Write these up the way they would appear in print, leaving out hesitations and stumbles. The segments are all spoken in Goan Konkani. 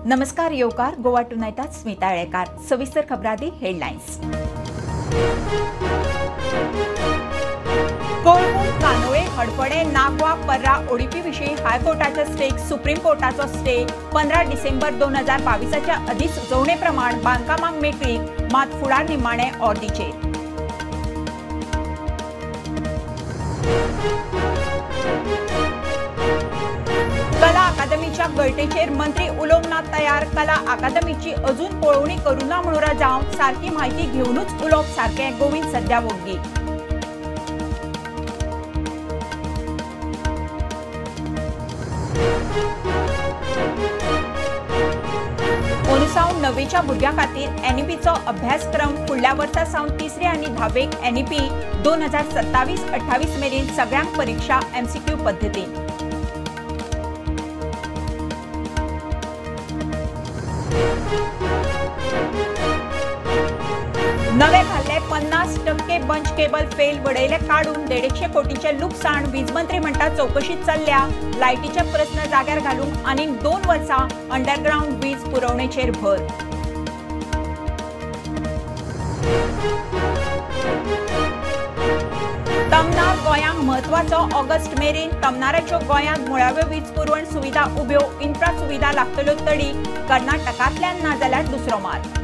नमस्कार येवकार गोवा टुनायटात स्मिता येळेकार. सविस्तर खबरादी हेडलायन्स. कोळंबूर, कानोळे, हडफडे, नागवा, पर्रा ओडीपी विशीं हायकोर्टाचो स्टे, सुप्रीम कोर्टाचो स्टे 15 डिसेंबर 2022च्या अधिसुचोवणे प्रमाण बांदकामाक मेकळीक, मात फुडार निमाणे ऑर्दीचेर. कला अकादमीच्या गळटेचेर मंत्री उलोवंक ना तयार. कला अकादमीची अजून पळोवणी करूं ना म्हणून जावं सारकी म्हायती घेवनूच उलोवप सारकें, गोविंद सद्या वोग्गी. अंदू सावन णवेच्या भुरग्यां खातीर एनईपीचो अभ्यासक्रम फुडल्या वर्सा सावन तिसरे आनी धावेक एनईपी 2027-28 मेरेन सगळ्यांक परिक्षा एमसीक्यू पद्दतीन. नवे घाल्ले 50% बंच केबल फेल, वडयले काडून 150 कोटींचें लुकसाण. वीज मंत्री म्हणटा चवकशी चल्ल्या. लायटीचे प्रस्न जाग्यार घालूंक आनीक 2 वर्सां अंडरग्रावंड वीज पुरवणेचेर भर. तमनार गोंयांक म्हत्वाचो. ऑगस्ट मेरेन तमनाराच्यो गोंयांत मुळाव्यो वीज पुरवण सुविधा उब्यो. इन्फ्रा सुविधा लागतल्यो तडी कर्नाटकांतल्यान ना जाल्यार दुसरो मार्ग.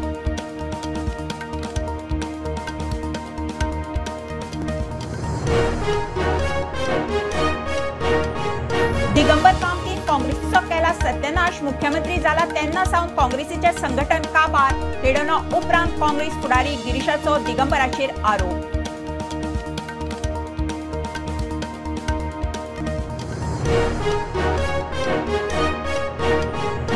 दिगंबर कामतीन काँग्रेसीचो केला सत्यानाश. मुख्यमंत्री जाला तेन्ना सावन काँग्रेसीचें संघटन काबार. हेडोना उपरांत काँग्रेस फुडारी गिरीशाचो दिगंबराचेर आरोप.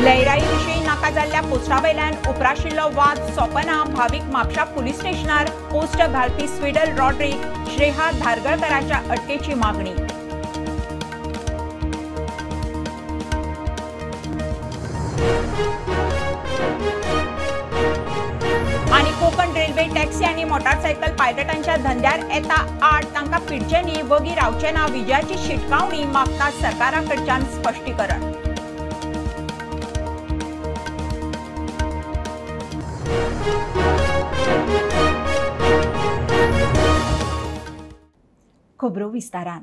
लयराई विशीं नाका जाल्ल्या पोस्टा वयल्यान उप्राशिल्लो वाद सोंपना. भावीक म्हापशा पुलीस स्टेशनार पोस्ट घालपी स्वीडल रॉड्रिक, श्रेहा धारगळकराच्या अटकेची मागणी. आनी कोकण रेल्वे टॅक्सी आनी मोटारसायकल पायलटांच्या धंद्यार येता आड, तांकां पिडचे न्ही, वगी रावचे ना, विजयाची शिटकावणी मागता सरकारा कडच्यान स्पश्टीकरण. खबरो विस्तारान.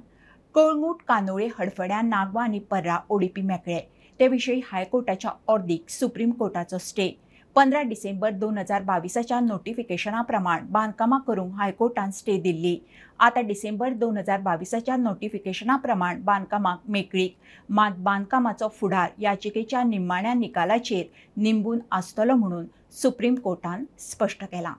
कळंगूट, कानोळे, हडफड्या, नागवा आनी पर्रा ओडीपी मेकळे. ते विशीं हायकोर्टाच्या ऑर्दीक सुप्रीम कोर्टाचो स्टे. 15 डिसेंबर 2022च्या नोटिफिकेशना प्रमाण बांदकामां करूंक हायकोर्टान स्टे दिल्ली. आतां डिसेंबर 2022च्या नोटिफिकेशना प्रमाण बांदकामाक मेकळीक, मात बांदकामाचो फुडार याचिकेच्या निमाण्या निकालाचेर निंबून आसतलो म्हणून सुप्रीम कोर्टान स्पश्ट केलां.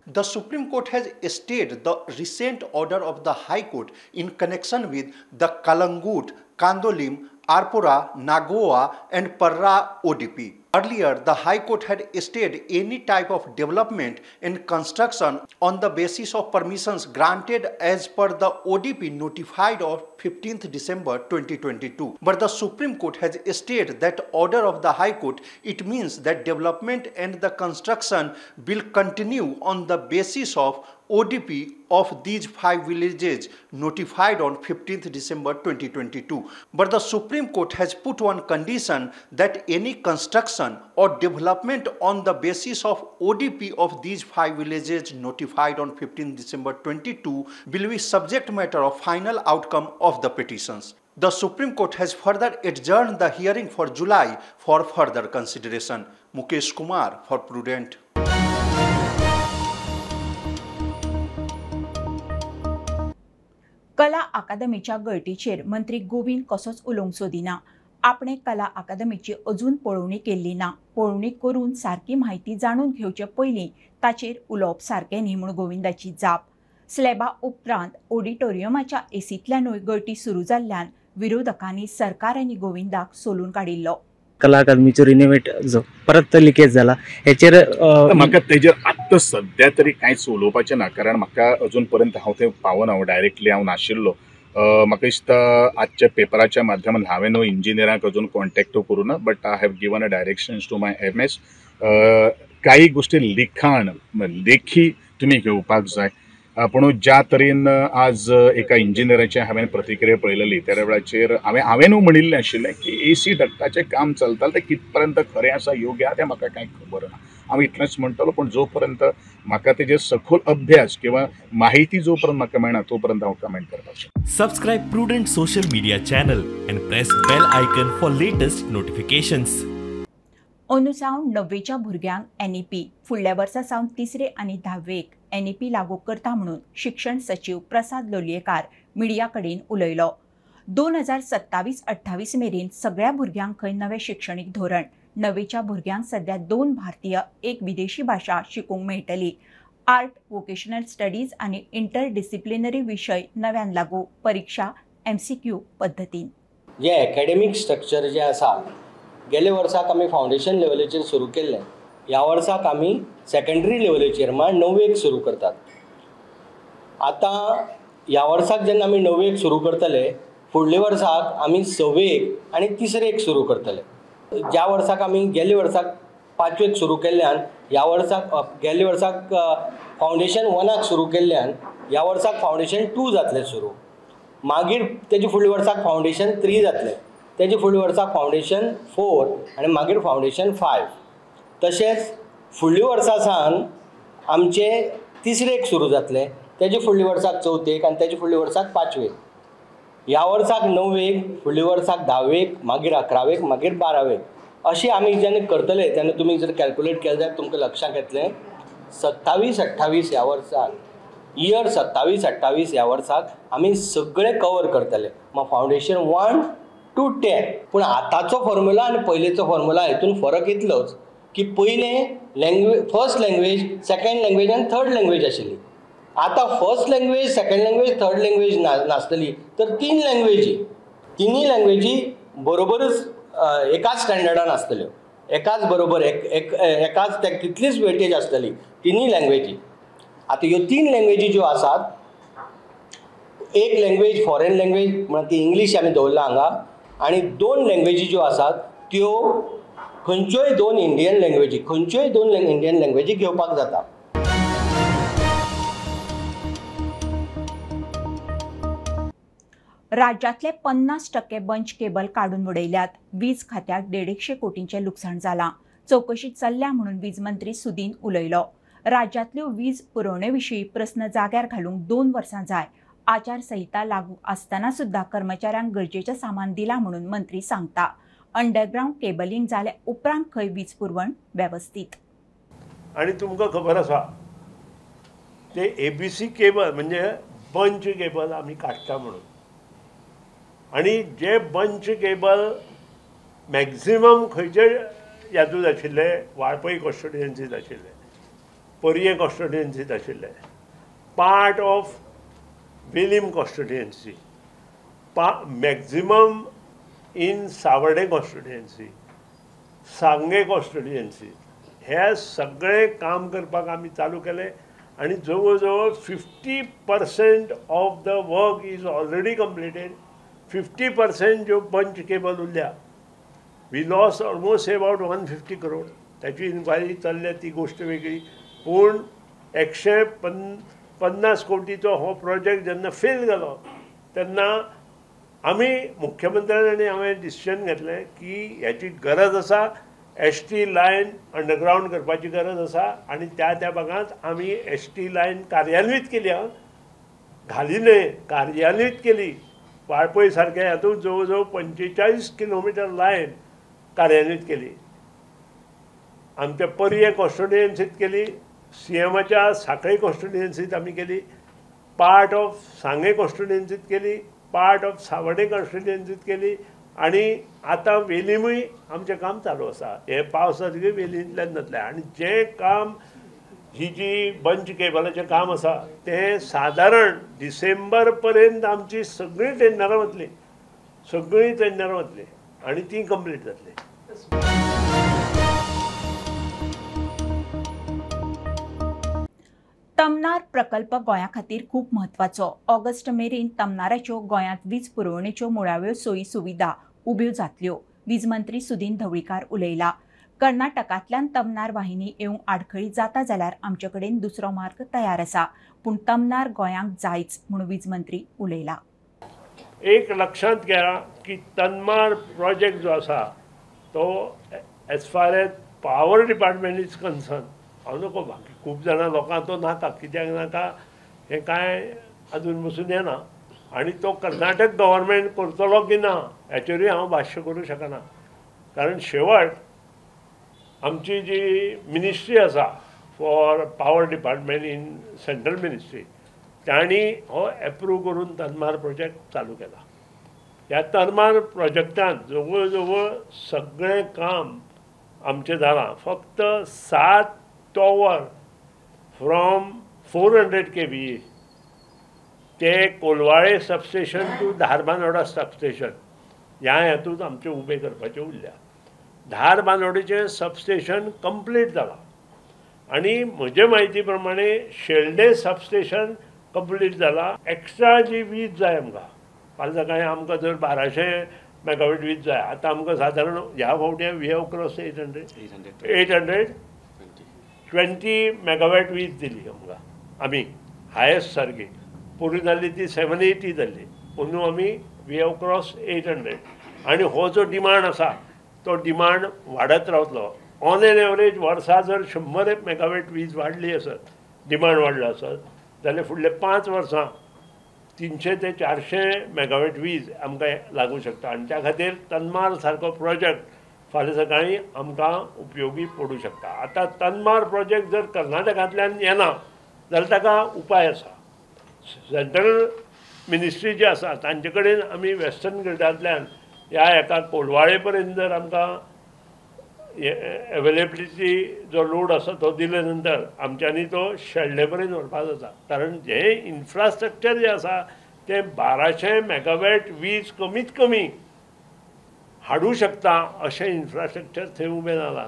The Supreme Court has stayed the recent order of the High Court in connection with the Kalangut, Kandolim, Arpora, Nagoa and Parra ODP. Earlier, the High Court had stayed any type of development and construction on the basis of permissions granted as per the ODP notified of 15th December 2022. But the Supreme Court has stayed that order of the High Court. It means that development and the construction will continue on the basis of ODP of these 5 villages notified on 15th December 2022. But the Supreme Court has put one condition that any construction or development on the basis of ODP of these 5 villages notified on 15th December 22 will be subject matter of final outcome of the petitions. The Supreme Court has further adjourned the hearing for July for further consideration. Mukesh Kumar for Prudent. कला अकादमीच्या गळटीचेर मंत्री गोविंद कसोच उलोवंक सोदिना. आपणे कला अकादमीची अजून पळोवणी केल्ली ना. पळोवणी करून सारकी म्हायती जाणून घेवचे पयलीं ताचेर उलोवप सारकें न्ही म्हूण गोविंदाची जाप. स्लॅबा उपरांत ऑडिटोरियमाच्या एसींतल्यानूय गळटी सुरू जाल्ल्यान विरोधकांनी सरकार आनी गोविंदाक सोलून काडिल्लो. कला अकादमीचो रिनोवेट जो परत लिकेज जाला हेचेर म्हाका तेजेर आत्तां सद्या तरी कांयच उलोवपाचें ना, कारण म्हाका अजून पर्यंत हांव थंय पावना, हांव डायरेक्टली हांव नाशिल्लो. म्हाका दिसता आजच्या पेपराच्या माध्यमान हांवें न्हू इंजिनियरांक अजून कॉन्टेक्ट करूं ना, but I have given a directions to my MS. काही गोश्टी लिखाण लेखी तुमी घेवपाक जाय. पूण ज्या तरेन आज एका इंजिनियराचे हांवें प्रतिक्रिया पळयलेली त्या वेळाचेर हांवें म्हणिल्लें आशिल्लें की एसी डक्टाचें काम चलतालें तें कित पर्यंत खरें आसा योग्य आसा तें म्हाका कांय खबर ना. हांव इतलेंच म्हणटलो, पूण जो पर्यंत म्हाका तेजेर सखोल अभ्यास किंवा माहिती जो पर्यंत म्हाका मेळना तो पर्यंत हांव कमेंट करपाक शकता. Subscribe Prudent social media channel and press bell icon for latest notifications. अंदू सावन णव्वेच्या भुरग्यांक एनईपी फुडल्या वर्सा सावन तिसरे आनी धावेक एनईपी लागू करता म्हणून शिक्षण सचीव प्रसाद लोलयेकार मिडिया कडेन उलयलो. 2027-28 मेरेन सगळ्या भुरग्यांक खंय नवें शिक्षणीक धोरण. णव्वेच्या भुरग्यांक सध्या 2 भारतीय 1 विदेशी भाशा शिकूंक मेळटली. आर्ट, वोकेशनल स्टडीज आनी इंटरडिसिप्लिनरी विशय नव्यान लागू. परीक्षा MCQ पद्दतीन. जे एकेडमीक स्ट्रक्चर जे आसा गेले वर्साक आमी फावंडेशन लेवलीचेर सुरू केल्लें, ह्या वर्साक आमी सेकेंडरी लेवलीचेर म्हळ्यार णव्वेक सुरू करतात. आतां ह्या वर्साक जेन्ना आमी णव्वेक सुरू करतले, फुडल्या वर्साक आमी सवेक आनी तिसरेक सुरू करतले. ज्या वर्साक आमी गेले वर्साक पांचवेक सुरू केल्ल्यान ह्या वर्साक गेले वर्साक फावंडेशन 1 सुरू केल्ल्यान ह्या वर्साक फावंडेशन 2 जातलें सुरू, मागीर तेजे फुडल्या वर्साक फावंडेशन 3 जातलें, तेजे फुडल्या वर्साक फावंडेशन 4 आनी मागीर फावंडेशन 5. तशेंच फुडल्या वर्सा सावन आमचे तिसरेक सुरू जातलें, तेजे फुडल्या वर्साक चवथेक आनी तेजे फुडल्या वर्साक पांचवेक. ह्या वर्साक णव्वेक, फुडल्या वर्साक धावेक, मागीर अकरावेक, मागीर बारावेक. अशें आमी जेन्ना करतले तेन्ना तुमी जर कॅल्कुलेट केलें जाल्यार तुमकां लक्षांत येतलें 27-28 ह्या वर्साक, इयर 27-28 ह्या वर्साक आमी सगळें कवर करतले, मग फावंडेशन 1 to 10. पूण आतांचो फॉर्म्युला आनी पयलींचो फॉर्म्युला हितून फरक इतलोच की पयलें language first language, second language आनी थर्ड लँग्वेज आशिल्ली. आतां first language, second language, third language नासतली, तर 3 लँग्वेजी, तिनूय लँग्वेजी बरोबरच एकाच स्टँडर्डान आसतल्यो, एकाच बरोबर एक एकाच तितलीच वेटेज आसतली तिनूय लँग्वेजी. आतां ह्यो 3 लँग्वेजी ज्यो आसात, एक लँग्वेज फॉरेन लँग्वेज म्हणल्यार ती इंग्लीश आमी दवरला हांगा, आनी 2 लँग्वेजी ज्यो आसात त्यो खंयच्योय 2 इंडियन लँग्वेजी, खंयच्योय 2 इंडियन लँग्वेजी घेवपाक जाता. राज्यांतले 50% बंच केबल काडून उडयल्यात. वीज खात्याक 150 कोटींचें लुकसाण जालां. चवकशी चल्ल्या म्हणून वीज मंत्री सुदीन उलयलो. राज्यांतल्यो वीज पुरवणे विशीं प्रस्न जाग्यार घालूंक 2 वर्सां जाय. आचारसंहिता लागू आसतना सुद्दां कर्मचाऱ्यांक गरजेचें सामान दिलां म्हणून मंत्री सांगता. अंडरग्रावंड केबलिंग जाल्या उपरांत खंय वीज पुरवण वेवस्थीत. आनी तुमकां खबर आसा ते एबीसी केबल म्हणजे बंच केबल आमी काडटा म्हणून, आनी जे बंच केबल मॅक्झिमम खंयचे हातूंत आशिल्ले, वाळपय कॉन्स्टिट्युएन्सीत आशिल्ले, पर्यें कॉन्स्टिट्युएन्सीत आशिल्ले, part of Velim constituency, maximum in Savarde constituency, Sanguem constituency, हे सगळें काम करपाक आमी चालू केलें आनी जवळ जवळ 50% of the work is already completed. 50% ज्यो बंच केबल उरल्या, we loss almost about 150 crore. ताची इन्क्वायरी चल्ल्या ती गोश्ट वेगळी, पूण 150 कोटीचो हो प्रोजेक्ट जेन्ना फेल जालो तेन्ना आमी मुख्यमंत्र्यान आनी हांवें डिसिजन घेतलें की ह्याची गरज आसा, एस टी लायन अंडरग्रावंड करपाची गरज आसा आनी त्या त्या भागांत आमी एस टी लायन कार्यान्वीत केली, घाली न्हय, कार्यान्वीत केली. वाळपय सारक्या हातूंत जवळ जवळ 45 किलोमिटर लायन कार्यान्वीत केली. आमच्या पर्यें कॉन्स्टिट्युएन्सीत केली, सीएमाच्या साखळे कॉन्स्टिट्युएन्सीत आमी केली, पार्ट ऑफ सांगें कॉन्स्टिट्युएन्सीत केली, पार्ट ऑफ सावर्डे कॉन्स्टिट्युएन्सीत केली आनी आतां वेलीमूय आमचें काम चालू आसा. हे पावस जातकीर वेलींतल्यान जातलें. आनी जें काम ही जी बंच केबलाचें काम आसा तें सादारण डिसेंबर पर्यंत आमची सगळीं टेंडरां वतलीं, सगळीं टेंडरां वतलीं आनी तीं कंप्लीट जातलीं. तमनार प्रकल्प गोंया खातीर खूब म्हत्वाचो. ऑगस्ट मेरेन तमनाराच्यो गोंयांत वीज पुरवणेच्यो मुळाव्यो सोयी सुविधा उब्यो जातल्यो, वीज मंत्री सुदीन ढवळीकार उलयला. कर्नाटकांतल्यान तमनार वाहिनी येवंक आडखळी जाता जाल्यार आमचे कडेन दुसरो मार्ग तयार आसा, पूण तमनार गोंयांक जायच म्हूण वीज मंत्री उलयला। एक लक्षांत घ्या की तन्मार प्रोजेक्ट जो आसा तो as far as power department is concern हांव नको बाकी खूब जाणां लोकांक तो नाका, कित्याक नाका हें कांय अजून बसून येना आनी तो कर्नाटक गव्हर्मेंट करतलो की ना हेचेरूय हांव भाश्य करूं शकना, कारण शेवट आमची जी मिनिस्ट्री आसा for power department in central ministry तांणी हो एप्रूव करून तन्मार प्रोजेक्ट चालू केला। ह्या तन्मार प्रोजेक्टान जवळ जवळ सगळें काम आमचें जालां, फक्त 7 टॉवर फ्रॉम 400 kVA ते Colvale substation to Dharbandora substation ह्या हेतून आमचें उबें करपाचें उरल्या। धारबांदोडेचें सबस्टेशन कंप्लीट जालां आनी म्हजे म्हायती प्रमाणे शेल्डे सबस्टेशन कंप्लीट जाला। एक्स्ट्रा जी वीज जाय आमकां, फाल्यां सकाळीं आमकां जर 1200 मेगावॅट वीज जाय, आतां आमकां सादारण ह्या फावटी we have cross 820 megawatt वीज दिली आमकां, आमी हायस्ट सारकी पोरूं जाल्ली ती 780 जाल्ली, पोरूं आमी we have cross 800 आनी हो जो डिमांड आसा तो डिमांड वाडत रावतलो। ऑन एन एवरेज वर्सा जर 100 मेगावॅट वीज वाडली आसत, डिमांड वाडलो आसत जाल्यार फुडले 5 वर्सां 300 ते 400 मेगावॅट वीज आमकां लागूं शकता आनी त्या खातीर तन्मार सारको प्रोजेक्ट फाल्यां सकाळीं आमकां उपयोगी पडूं शकता। आतां तन्मार प्रोजेक्ट जर कर्नाटकांतल्यान येना जाल्यार ताका उपाय आसा, सेंट्रल मिनिस्ट्री जी आसा तांचे कडेन आमी वेस्टर्न ग्रिडांतल्यान ह्या एका कोलवाळे पर्यंत जर आमकां एवेलेबिलिटी जो लोड आसा तो दिले नंतर आमच्यांनी तो शेल्डे पर्यंत व्हरपाक जाता, कारण जें इन्फ्रास्ट्रक्चर जें आसा तें 1200 मेगावॅट वीज कमीत कमी हाडूं शकता अशें इन्फ्रास्ट्रक्चर थंय उबें जालां।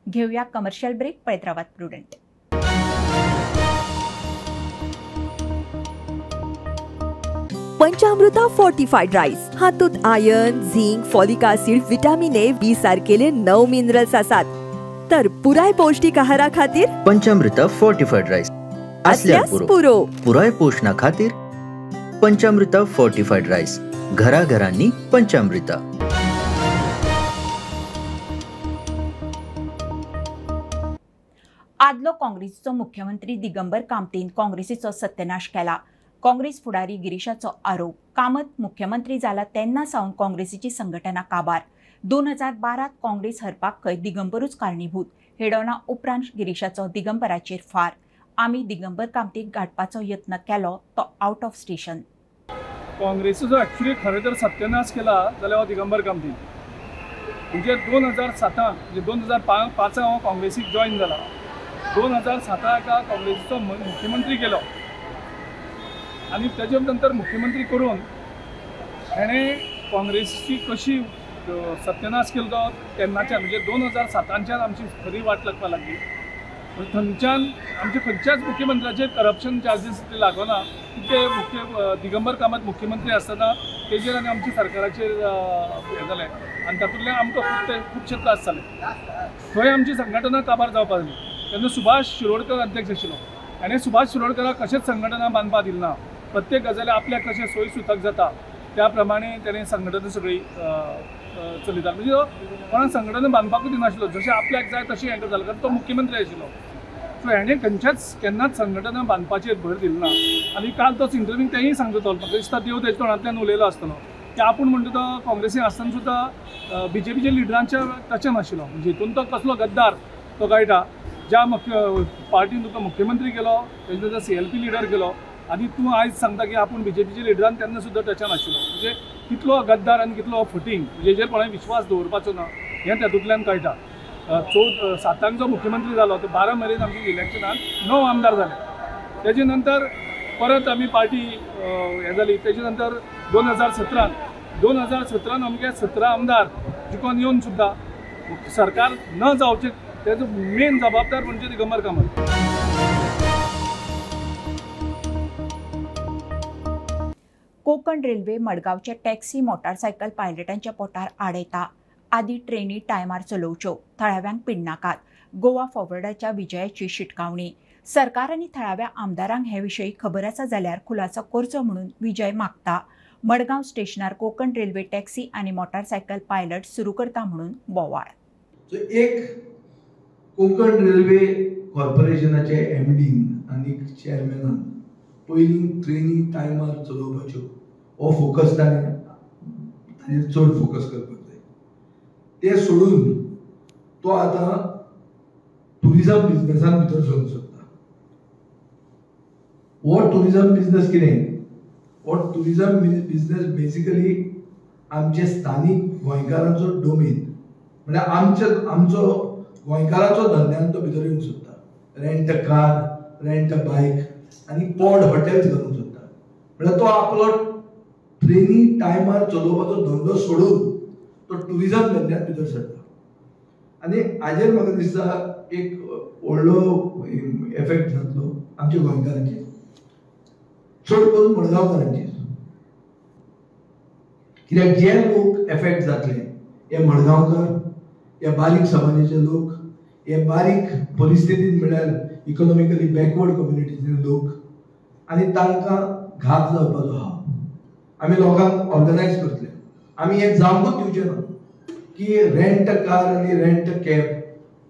घेऊया कमर्शियल ब्रेक, पळयत रावात प्रुडंट। पंचामृता फोर्टिफाईड राईस हातूंत iron, zinc, folic acid, vitamin A, B सारकेले 9 minerals आसात, तर पुराय पौष्टिक आहारा खातीर पंचामृता फोर्टिफाईड राईस आसल्यार पुरो। पुराय पोषणा खातीर पंचामृता फोर्टिफाईड राईस, घराघरांनी पंचामृता। आदलो काँग्रेसीचो मुख्यमंत्री दिगंबर कामतीन काँग्रेसीचो सत्यनाश केला। काँग्रेस फुडारी गिरीशाचो आरोप, कामत मुख्यमंत्री जाला तेन्ना सावन काँग्रेसीची संघटना काबार। 2012 काँग्रेस हरपाक खंय दिगंबरूच कारणीभूत। हेडोना उपरांत गिरीशाचो दिगंबराचेर फार। आमी दिगंबर कामतीक गाठपाचो यत्न केलो तो आउट ऑफ स्टेशन। काँग्रेसीचो एक्चुअली खरें तर सत्यनाश केला जाल्यार हो दिगंबर कामती। म्हणजे 2007 म्हणजे 2005 हांव काँग्रेसीक जॉयन जाला, 2007 काँग्रेसीचो मुख्यमंत्री केलो आनी ताजे नंतर मुख्यमंत्री करून हेणें काँग्रेसीची कशी सत्यनाश केलो तो तेन्नाच्यान म्हणजे 2007 आमची खरी वाट लागपाक लागली। थंयच्यान आमच्या खंयच्याच मुख्यमंत्र्याचेर करप्शन चार्जीस लागना तितके मुख्य दिगंबर कामत मुख्यमंत्री आसतना तेजेर आनी आमच्या सरकाराचेर हें जालें आनी तातूंतल्यान आमकां खुबशे त्रास जाले। थंय आमची संघटना काबार जावपाक लागली। तेन्ना सुभाष शिरोडकर अध्यक्ष आशिल्लो आनी सुभाष शिरोडकराक कशेंच संघटना बांदपाक दिली ना, प्रत्येक गजाली आपल्याक कशें सोय सुतक जाता त्या प्रमाणे तेणें संघटना सगळी चलयता। म्हणजे कोणाक संघटना बांदपाकूच दिनाशिल्लो, जशें आपल्याक जाय तशें हें करतालो, कारण तो मुख्यमंत्री आशिल्लो। सो हेणें खंयच्याच केन्नाच संघटना बांदपाचेर भर दिली ना। आनी काल तोच इंटरव्यूंत तेंय सांगता तो, म्हाका दिसता देव तेच्या तोंडांतल्यान उलयलो आसतलो की आपूण म्हणटा तो काँग्रेसीन आसतना सुद्दां बीजेपीच्या लिडरांच्या टचान आशिल्लो। म्हणजे हितून तो कसलो गद्दार तो कळटा। ज्या मुख्य पार्टीन तुका मुख्यमंत्री केलो, तेजे नंतर CLP leader केलो आनी तूं आयज सांगता की आपूण बीजेपीच्या लिडरान तेन्ना सुद्दां टचान आशिल्लो। म्हणजे कितलो गद्दार आनी कितलो फटींग, म्हणजे हेजेर कोणाक विश्वास दवरपाचो ना हें तातूंतल्यान कळटा। 7 जो मुख्यमंत्री जालो तो 12 मेरेन आमच्या इलेक्शनान 9 आमदार जाले। तेजे नंतर परत आमी पार्टी हें जाली। तेजे नंतर 2017 आमगे 17 आमदार जिखून येवन सुद्दां सरकार न जावचें तेजो मेन जबाबदार म्हणजे दिगंबर कामत। कोकण रेल्वे मडगांवच्या टॅक्सी मोटारसायकल पायलटांच्या पोटार आडयता. आदी ट्रेनी टायमार चलोवच्यो, थळाव्यांक पिडनाकात. गोवा फॉरवर्डाच्या विजयाची शिटकावणी. सरकार आनी थळाव्या आमदारांक हे विशीं खबर आसा जाल्यार खुलासो करचो म्हणून विजय मागता. मडगांव स्टेशनार कोकण रेल्वे टॅक्सी आनी मोटारसायकल पायलट सुरू करता म्हणून बोवाळ. एक कोंकण रेल्वे कॉर्पोरेशनाचे एमडीन आनी चेअरमॅनान पयलीं ट्रेनी टायमार चलोवपाच्यो हो फोकस ताणें ताजेर चड फोकस करपाक जाय. तें सोडून तो आतां ट्युरिजम बिजनसान भितर सरूंक सोदता. हो ट्युरिजम बिजनस कितें? हो ट्युरिजम बिजनस बेसिकली आमचे स्थानीक गोंयकारांचो डोमेन, म्हळ्यार आमचो गोंयकारांचो धंद्यान तो भितर येवंक सोदता. Rent a car, rent a bike आनी पॉड हॉटेल्स घालूंक सोदता. म्हळ्यार तो आपलो ट्रेनी टायमार चलोवपाचो धंदो सोडून तो ट्युरिजम धंद्यान भितर सरता. आनी हाजेर म्हाका दिसता एक व्हडलो एफेक्ट जातलो आमच्या गोंयकारांचेर, चड करून मडगांवकारांचेर. कित्याक जे लोक एफेक्ट जातले हे मडगांवकार, हे बारीक समाजाचे लोक, हे बारीक परिस्थितीन म्हळ्यार इकॉनॉमिकली बॅकवर्ड कम्युनिटीचे लोक, आनी तांकां घात जावपाचो आहा. आमी लोकांक ऑर्गनायज करतले. आमी हें जावंकूच दिवचें ना की रेंट अ कार आनी रेंट अ कॅब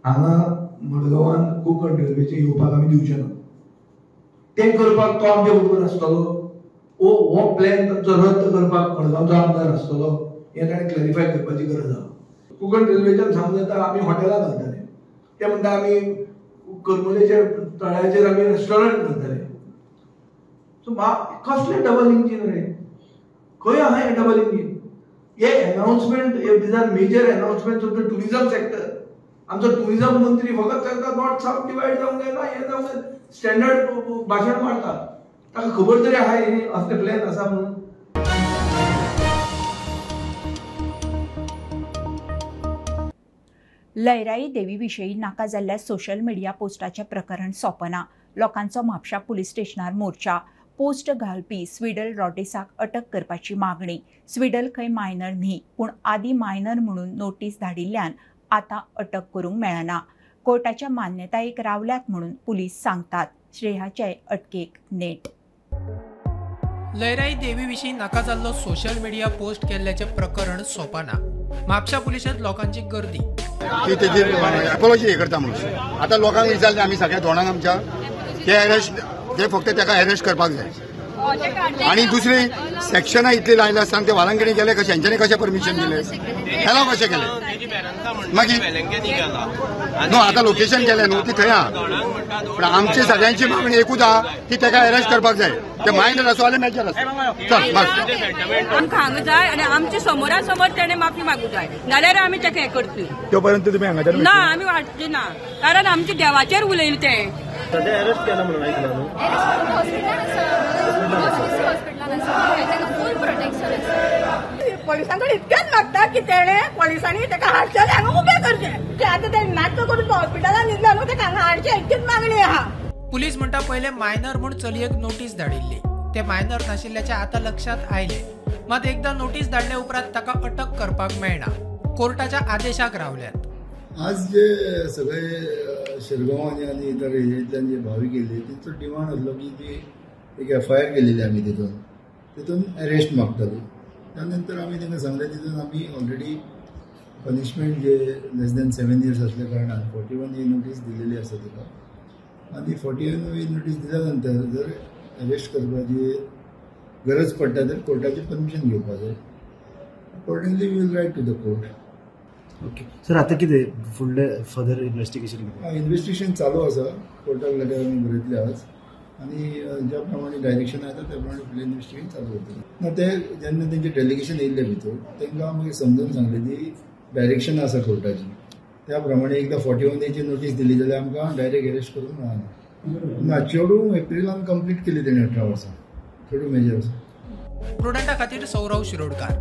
हांगा मडगांवान कोंकण रेल्वेचेर येवपाक आमी दिवचें ना. तें करपाक तो आमचे बरोबर आसतलो, हो प्लॅन तांचो रद्द करपाक मडगांवचो आमदार आसतलो, हें ताणें क्लॅरिफाय करपाची गरज आहा. कोंकण रेल्वेच्यान सांगूं येता आमी हॉटेलां घालतले, ते म्हणटा आमी करमलेच्या तळ्याचेर आमी रेस्टॉरंट घालतले. सो कसलें डबल इंजीन रे? खंय आहा हें डबल इंजीन? हे announcement, these are major announcement of the tourism sector. आमचो ट्युरिजम मंत्री फकत सांगता नॉर्थ सावथ डिवायड जावंक जायना, हें जावंक जायना, स्टँडर्ड भाशण मारता. ताका खबर तरी आहा हे असले प्लॅन आसा म्हणून. लयराई देवी विशीं नाका जाल्ल्या सोशल मिडिया पोस्टाचें प्रकरण सोंपना. लोकांचो म्हापशा पुलीस स्टेशनार मोर्चा. पोस्ट घालपी स्विडल रॉड्रिग्साक अटक करपाची मागणी. स्विडल खंय मायनर न्ही, पूण आदी मायनर म्हणून नोटीस धाडिल्ल्यान आतां अटक करूंक मेळना. कोर्टाच्या मान्यतायेक रावल्यात म्हणून पुलीस सांगतात. श्रेयाचे अटकेक नेट. लयराई देवी विशीं नाका जाल्लो सोशल मिडिया पोस्ट केल्ल्याचें प्रकरण सोंपना. म्हापशा पुलिशेंत लोकांची गर्दी. ती तेजी एपोलॉजी हे करता म्हणून आतां लोकांक विचारलें आमी सगळ्या तोंडान आमच्या, ते अरेस्ट, ते फक्त ताका अरेस्ट करपाक जाय. आनी दुसरी सेक्शनां इतली लायली आसतना ते वालांकणी गेले कशें, हेंच्यांनी कशें परमिशन दिलें, एलाव कशें केलें? मागीर न्हू आतां लोकेशन गेलें न्हू ती थंय आहा, पूण आमची सगळ्यांची मागणी एकूच आहा की ताका अरेस्ट करपाक जाय. ते मायनर आसूं जाल्यार मेजर आसूं, चल बस. आमकां हांगा जाय आनी आमचे समोरा समोर तेणें माफी मागूं जाय, नाल्यार आमी ताका हें करतली. त्यो पर्यंत तुमी हांगा ना, आमी वाडचे ना, कारण आमच्या देवाचेर उलयलें तें. अरेस्ट केला म्हणून आयकलां न्हू? पोलिसां कडेन इतकेंच मागता की तेणें पोलिसांनी ताका हाडचें आनी हांगा उबें करचें. ते आतां तेणें नाटकां करून हॉस्पिटलान न्हिदला न्हू, ताका हांगा हाडचें इतकीच मागणी आहा. पुलीस म्हणटा पयलें मायनर म्हूण चलयेक नोटीस धाडिल्ली, ते मायनर नाशिल्ल्याचें आतां लक्षांत आयलें. मात एकदां नोटीस धाडले उपरांत ताका अटक करपाक मेळना. कोर्टाच्या आदेशाक रावल्यात. आज जे सगळे शिरगांव आनी इतर एरियेंतल्यान जे भावीक येयले तेंचो डिमांड आसलो की ती एक एफ I R केलेली आमी तितून तितून अरेस्ट मागताली. त्या नंतर आमी तांकां सांगलें तितून आमी ऑलरेडी पनिशमेंट जे लेस दॅन 7 इयर्स असल्या कारणान 41 ही नोटीस दिलेली आसा ताका, आनी 41 ही नोटीस दिल्या नंतर जर अरेस्ट करपाची गरज पडटा तर कोर्टाचें परमिशन घेवपाक जाय. Accordingly we will write to the court. Okay sir, आतां कितें फुडलें फर्दर इन्वेस्टिगेशन? इन्वेस्टिगेशन चालू आसा. कोर्टाक लेटर आमी बरयतले आज आनी ज्या प्रमाणे डायरेक्शन येता त्या प्रमाणे फुडलें इन्वेस्टिगेशन चालू जातलें. ना ते जेन्ना तेंचें डेलिगेशन येयल्लें भितर तांकां मागीर समजून सांगलें ती डायरेक्शन आसा कोर्टाची, त्या प्रमाणे एकदां 41 एची नोटीस दिली जाल्यार आमकां डायरेक्ट अरेस्ट करूंक मेळना. ना, चेडूं एप्रिलान कंप्लीट केली तेणें 18 वर्सां, चेडूं मेजर आसा. प्रुडंटा खातीर सौरव शिरोडकार.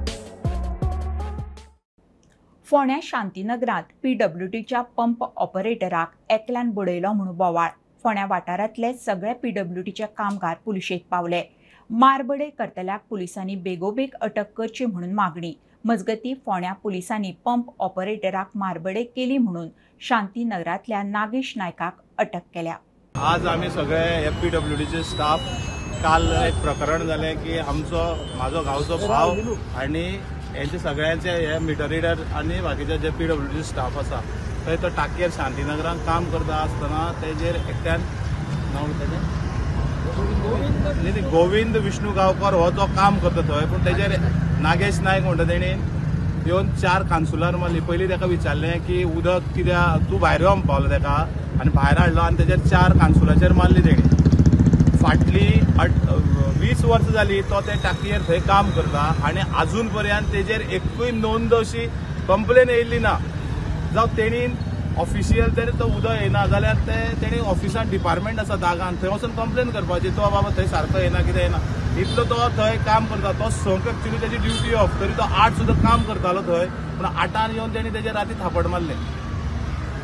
फोंड्या शांतीनगरांत पीडब्ल्यूडीच्या पंप ऑपरेटराक एकल्यान बडयलो म्हूण बोवाळ. फोंड्या वाठारांतले सगळे पीडब्ल्यूडीचे कामगार पुलिशेंत पावले. मारबडय करतल्याक पुलिसांनी बेगोबेग अटक करची म्हणून मागणी. मजगती फोंड्या पुलिसांनी पंप ऑपरेटराक मारबडय केली म्हणून शांतीनगरांतल्या नागेश नायकाक अटक केल्या. आज आमी सगळे एफपीडब्ल्यूडीचे स्टाफ काल एक प्रकरण जालें की आमचो म्हाजो गांवचो भाव आनी हेंचे सगळ्यांचे हे मिटर रिडर आनी बाकीचे जे पीडब्ल्यूडी स्टाफ आसा थंय तो टाकयेर शांतीनगरान काम करता आसतना तेजेर एकट्यान नांव तेजें गोविंद विष्णू गांवकर हो तो काम करता थंय, पूण तेजेर नागेश नायक म्हणटा तेणी येवन 4 कान्सुलार मारली. पयलीं ताका विचारलें की उदक कित्याक तूं भायर यो पावलो ताका आनी भायर हाडलो आनी तेजेर 4 कान्सुलाचेर मारली तेणी. फाटली 20 वर्सां जाली तो ते टाकयेर थंय काम करता आनी आजून पर्यंत तेजेर एकूय नोंद अशी कंप्लेन येयल्ली ना. जावं तेणी ऑफिशियल जर तो उदक येना जाल्यार ते तेणी ऑफिसान डिपार्टमेंट आसा दागान थंय वचून कंप्लेन करपाची, तो बाबा थंय सारको येना कितें येना. इतलो तो थंय काम करता, तो 6 एक्चुअली तेजी ड्युटी ऑफ, तरी तो 8 सुद्दां काम करतालो थंय, पूण 8 येवन तेणी तेजेर राती थापट मारले.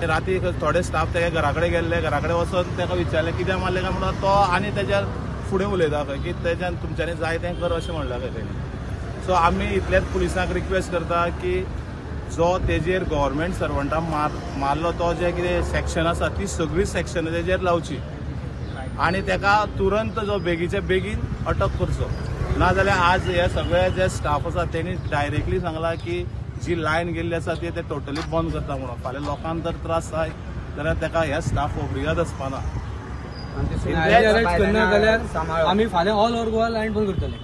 राती थोडे स्टाफ तेका घरा कडेन गेल्ले, घरा कडेन वचून ताका विचारलें कित्याक मारलें काय म्हणून तो आनी तेज्या फुडें उलयता खंय की तेज्यान तुमच्यांनी जाय तें कर अशें म्हणलां खंय तेणी. सो आमी इतल्याच पुलिसांक रिक्वेस्ट करता की जो तेजेर गव्हर्मेंट सर्वंटा मारलो तो जे कितें सेक्शन आसा ती सगळी सेक्शनां तेजेर लावची आनी ताका तुरंत जो बेगीचे बेगीन अटक करचो. नाजाल्यार आज हे सगळे जे स्टाफ आसा तेणी डायरेक्टली सांगलां की जी लायन गेल्ली आसा ती ते टोटली बंद करता म्हणून. फाल्यां लोकांक जर त्रास जाय जाल्यार ताका हे स्टाफ ओब्लिगाद आसपाना. आमी फाल्यां ऑल ओवर गोवा लायन बंद करतले.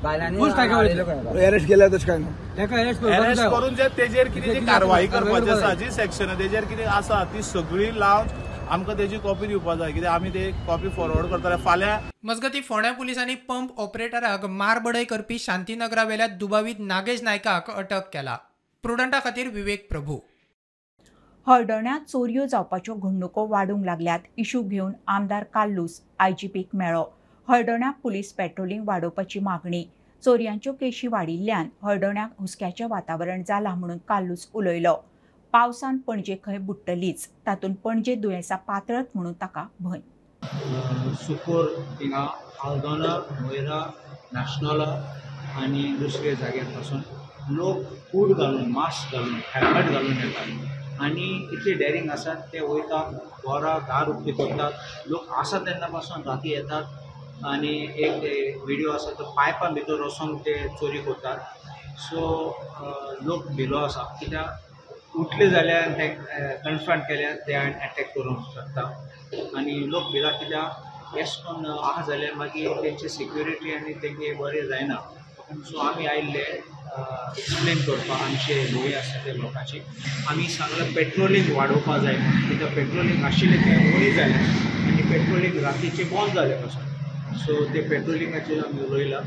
अरेस्ट केल्यार तशें काय ना, अरेस्ट करून जे तेजेर कितें जी कारवाई करपाची आसा, जी सेक्शनां तेजेर कितें आसा ती सगळी लावन आमकां तेजी कॉपी दिवपा जाय, कित्याक आमी ते कॉपी फॉरवर्ड करतले फाल्यां. मजगती फोंड्या पुलिसांनी पंप ऑपरेटराक मारबडय करपी शांतीनगरावेल्या दुबावीत नागेश नायकाक अटक केला. प्रुडंटा खातीर विवेक प्रभू. हळदोण्यांत चोरयो जावपाच्यो घडणुको वाडूंक लागल्यात. इशू घेवन आमदार कार्लूस आयजीपीक मेळ्ळो. हळदोण्या पुलीस पेट्रोलिंग वाडोवपाची मागणी. चोरयांच्यो केशी वाडिल्ल्यान हळदोण्याक हुस्क्याचें वातावरण जालां म्हणून कार्लूस उलयलो. पावसान पणजे खंय बुडटलीच, तातूंत पणजे दुयेंसां पातळत म्हणून ताका भंय. सुकोर हिंगा हळदोणा, मोयरा, नाशनोला आनी दुसऱ्या जाग्यार पासून लोक हूड घालून, मास्क घालून, हेल्मेट घालून येतात आनी इतले डॅरिंग आसात ते वयतात घरा दार उक्ती करतात. लोक आसा तेन्ना पासून राती येतात आनी एक विडियो आसा तो पायपां भितर वचोन ते चोरी करतात. सो लोक भिलो आसा कित्याक उठले जाल्यार ते कन्फ्रंट केल्यार ते एटॅक करूंक शकता आनी लोक भिला कित्याक एश कोन्न आहा जाल्यार मागीर तेंची सिक्युरिटी आनी तेंगे बरें जायना. सो आमी आयिल्ले एक्सप्लेन करपाक आमचे भंय आसा ते लोकांची. आमी सांगलां पेट्रोलिंग वाडोवपाक जाय म्हणून, कित्याक पेट्रोलिंग आशिल्लें तें उणी जालें आनी पेट्रोलिंग रातीचें बंद जालें पासून. सो ते पेट्रोलिंगाचेर आमी उलयलां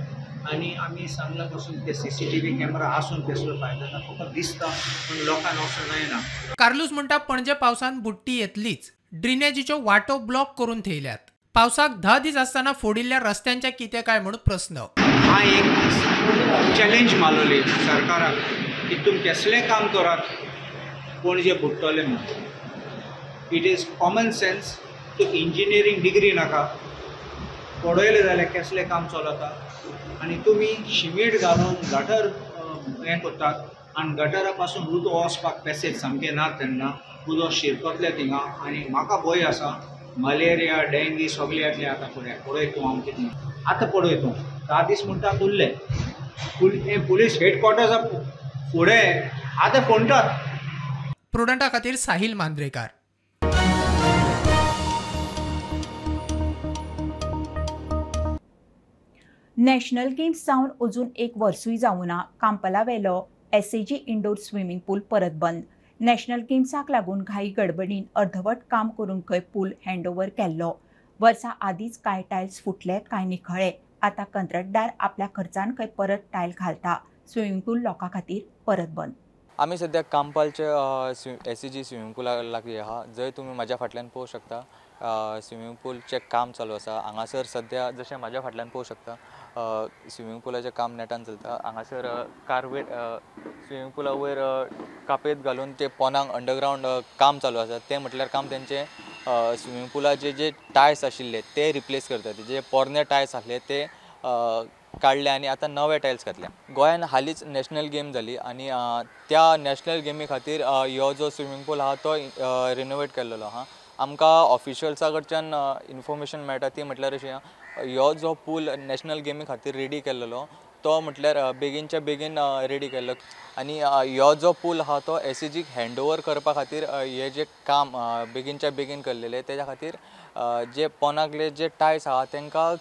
आनी आमी सांगलां पासून ते CCTV camera आसून तेसलो फायदो ना, फकत दिसता पूण लोकांक वचून जायना. कार्लूस म्हणटा पणजे पावसान बुडटी येतलीच. ड्रेनेजीच्यो वाटो ब्लॉक करून थेयल्यात. पावसाक 10 दीस आसतना फोडिल्ल्या रस्त्यांच्या कितें काय म्हणून प्रस्न. हा एक चॅलेंज मारलेली सरकाराक की तुमी केसलें काम करात पणजे बुडटले म्हणून. It is common sense, तूं इंजिनियरींग डिग्री नाका, पळयलें जाल्यार केसलें काम चलता आनी तुमी शिमेट घालून गटर हें करतात आनी गटरा पासून उदक वचपाक पॅसेज सामकें ना, तेन्ना उदक शिरकतलें थिंगा आनी म्हाका भंय आसा मलेरिया, डेंगी सगळें येतलें आतां फुडें. पळय तूं हांव कितें आतां पळय तूं 10 दीस म्हणटा उरले, पुलीस हेडक्वॉर्टर्सा फुडें आतां फोंडटात. प्रुडंटा खातीर साहिल मांद्रेकार. नॅशनल गेम्स जावन अजून एक वर्सूय जावना, कांपालावेलो एसएजी इंडोर स्विमींग पूल परत बंद. नॅशनल गेम्साक लागून घाई गडबडीन अर्धवट काम करून खंय पूल हँडओव्हर केल्लो. वर्सा आदींच कांय टायल्स फुटले, कांय निखळ्ळे. आतां कंत्राटदार आपल्या खर्चान खंय परत टायल घालता. स्विमींग पूल लोकां खातीर परत बंद. आमी सद्याक कांपालच्या एसएजी स्विमींग पुला लागीं आहा, जंय तुमी म्हाज्या फाटल्यान पळोवंक शकता स्विमींग पूलचें काम चालू आसा. हांगासर सद्या जशें म्हाज्या फाटल्यान पळोवंक शकता स्विमींग पुलाचें काम नेटान चलता. हांगासर कार्वेट स्विमींग पुला वयर कापेत घालून ते पोनांक अंडरग्रावंड काम चालू आसा. तें म्हटल्यार काम तेंचें स्विमींग पुलाचे जे टायल्स आशिल्ले ते रिप्लेस करतात. जे पोरणे टायल्स आसले ते काडले आनी आतां नवे टायल्स घातल्या. गोंयान हालींच नॅशनल गेम जाली आनी त्या नॅशनल गेमी खातीर ह्यो जो स्विमींग पूल आहा तो रिनोवेट केल्लो आहा. आमकां ऑफिशियल्सा कडच्यान इन्फॉर्मेशन मेळटा ती म्हटल्यार अशी, ह्यो जो पूल नॅशनल गेमी खातीर रेडी केल्लो तो म्हटल्यार बेगीनच्या बेगीन रेडी केल्लो आनी ह्यो जो पूल आहा तो एसईजीक हँड ओवर करपा खातीर हे जे काम बेगीनच्या बेगीन केल्लेले तेज्या खातीर जे पोनाकले जे टायल्स आहा तांकां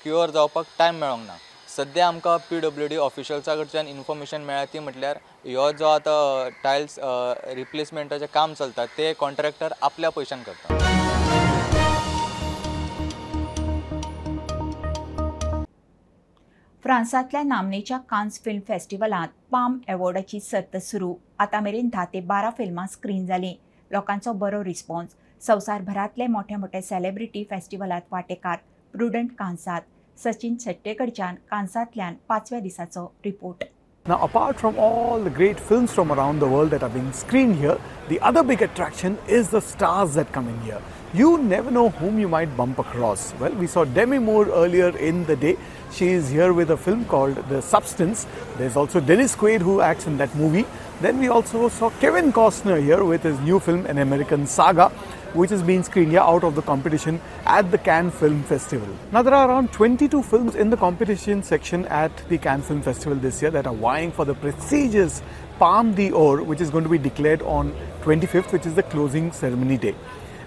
क्युअर जावपाक टायम मेळोंक ना. सद्या आमकां पीडब्ल्यूडी ऑफिशियल्सा कडच्यान इन्फॉर्मेशन मेळ्ळा ती म्हटल्यार ह्यो जो आतां टायल्स रिप्लेसमेंटाचें काम चलता ते कॉन्ट्रॅक्टर आपल्या पयशान करता. फ्रांसांतल्या नामनेच्या कान्स फिल्म फेस्टिवलांत पाम अवॉर्डाची सर्त सुरू. आतां मेरेन 10 ते 12 फिल्मां स्क्रीन जालीं. लोकांचो बरो रिस्पॉन्स. संवसारभरांतले मोठे मोठे सेलेब्रिटी फेस्टिवलांत वांटेकार. प्रुडंट कान्सात. सचिन शेट्टेकडच्यान कान्सांतल्यान 5व्या दिसाचो report. Now, apart from all the great films from around the world that are being screened here, the other big attraction is the stars that come in here. You never know whom you might bump across. Well, we saw Demi Moore earlier in the day. She is here with a film called The Substance. There's also Dennis Quaid who acts in that movie. Then we also saw Kevin Costner here with his new film, An American Saga, which is being screened here out of the competition at the Cannes Film Festival. Now, there are around 22 films in the competition section at the Cannes Film Festival this year that are vying for the prestigious Palme d'Or, which is going to be declared on 25th, which is the closing ceremony day.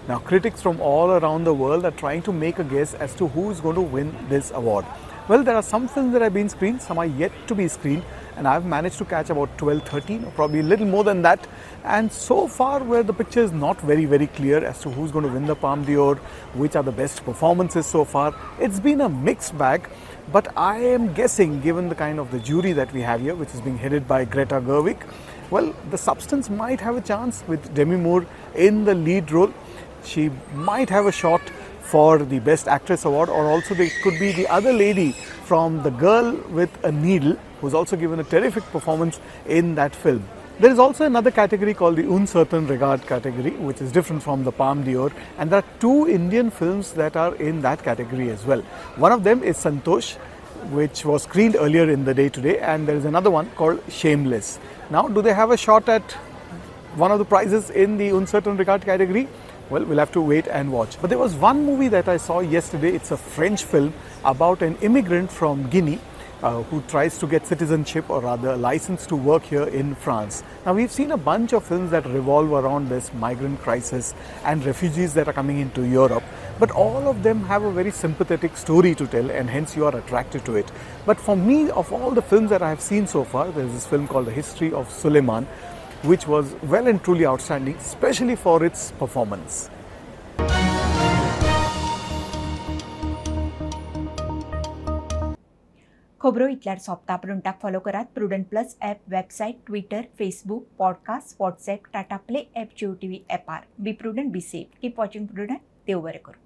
Now, critics from all around the world are trying to make a guess as to who is going to win this award. Well, there are some films that have been screened, some are yet to be screened, and I've managed to catch about 12, 13, or probably a little more than that. And so far, where the picture is not very, very clear as to who's going to win the Palme d'Or, which are the best performances so far. It's been a mixed bag, but I am guessing, given the kind of the jury that we have here, which is being headed by Greta Gerwig, well, The Substance might have a chance with Demi Moore in the lead role. She might have a shot for the Best Actress award, or also there could be the other lady from The Girl with a Needle, who's also given a terrific performance in that film. There is also another category called the Un Certain Regard category, which is different from the Palme d'Or, and there are two Indian films that are in that category as well. One of them is Santosh, which was screened earlier in the day today, and there is another one called Shameless. Now, do they have a shot at one of the prizes in the Un Certain Regard category? Well, we'll have to wait and watch. But there was one movie that I saw yesterday. It's a French film about an immigrant from Guinea who tries to get citizenship, or rather a license to work here in France. Now, we've seen a bunch of films that revolve around this migrant crisis and refugees that are coming into Europe, but all of them have a very sympathetic story to tell, and hence you are attracted to it. But for me, of all the films that I have seen so far, there's this film called The History of Suleiman, which was well and truly outstanding, especially for its performance. खबरो इतल्यार सोंपता. प्रुडंटाक फॉलो करात Prudent plus app, website, Twitter, Facebook, podcast, WhatsApp, Tata Play app, Jio TV ॲपार. Be prudent, be safe, keep watching Prudent. देव बरें करूं.